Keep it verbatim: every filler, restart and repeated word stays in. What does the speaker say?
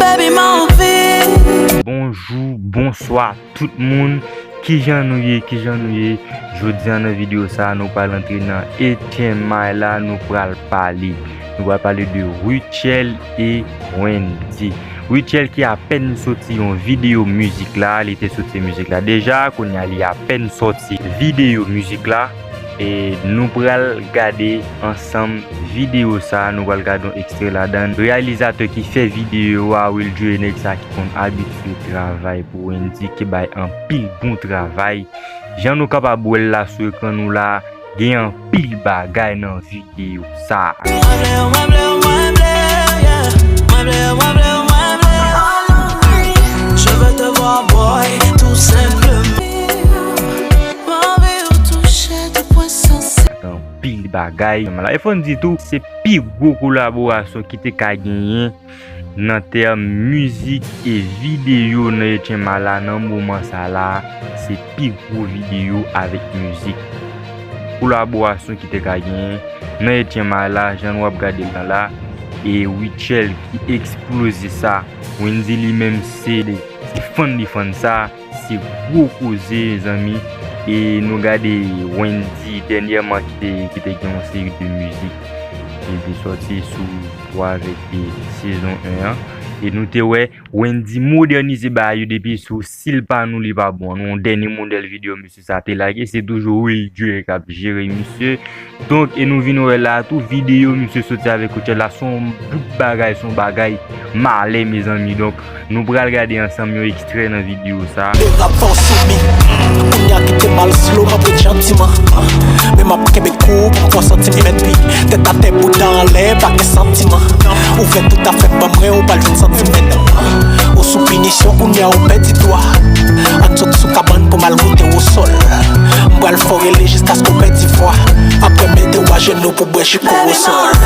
Baby, m anvi. Bonjou, bonswa tout moun. Kijan nou ye? Kijan nou ye? Jodi a nan videyo sa a, nou pral antre nan Etyen May la, nou pral pale. Nou pral pale de Rutshelle e Wendy. Rutshelle ki apèn soti yon videyo mizik la, li te soti mizik la deja, kounye a li apèn soti videyo mizik la. E nou pral gade ansanm videyo sa a, nou pral gade yon ekstrè ladan. Reyalizatè ki fè videyo a, Will Junior, nèg sa ki konn abitye travay pou Wendy, ki bay anpil bon travay. Jan nou kapab wè l la sou ekran nou la, gen anpil bagay nan videyo sa a. Mwen vle, mwen vle, mwen vle, yeah. Mwen vle, mwen vle, mwen vle. Je veux te voir, boy, tout simplement. M anvi ou touche de pwen sansib. Anpil bagay. E fò n di tou, se pi gwo kolaborasyon ki te ka genyen nan tèm mizik e videyo nan Etyen May la nan moman sa la. Se pi gwo videyo avèk mizik. Kolaborasyon ki te ka genyen nan Etyen May la, jan w ap gade l lan la, e Rutshelle ki eksploze sa. Wendy li menm se, se fann li fann sa. Se gwo koze, mezanmi. E nou gade Wendy dènyèman ki te, ki te gen yon seri de mizik ki te sòti sou Pwa avèk e sezon en an. E nou te wè Wendy modènize bagay yo depi sou Si l pa nou, li pa bon. Nou yon dènye modèl videyo misye sa te lage, se toujou Will Junior k ap jere misye. Donk, e nou vin wè la tou, videyo misye soti avèk Rutshelle la, se yon bout bagay, se yon bagay malè, mezanmi. Donk, nou pral gade ansanm yon ekstrè nan videyo sa. Yo rap fò sou mi. Kounye a kite m al slow, m ap ret jantiman. Men m ap kenbe kou pou m pran santimèt, wi. Tèt atè, bouda anlè, pa gen santiman. Ouvè tout afè, ban mwen, ou pral jwenn santimèt. Ou sou pinisyon, kounye a ou pèdi dwa. Ann sot sou kabann pou m al goute osòl. M pral fò rele jiskaske w pèdi vwa. Apre mete w ajenou pou bwè jiko osòl.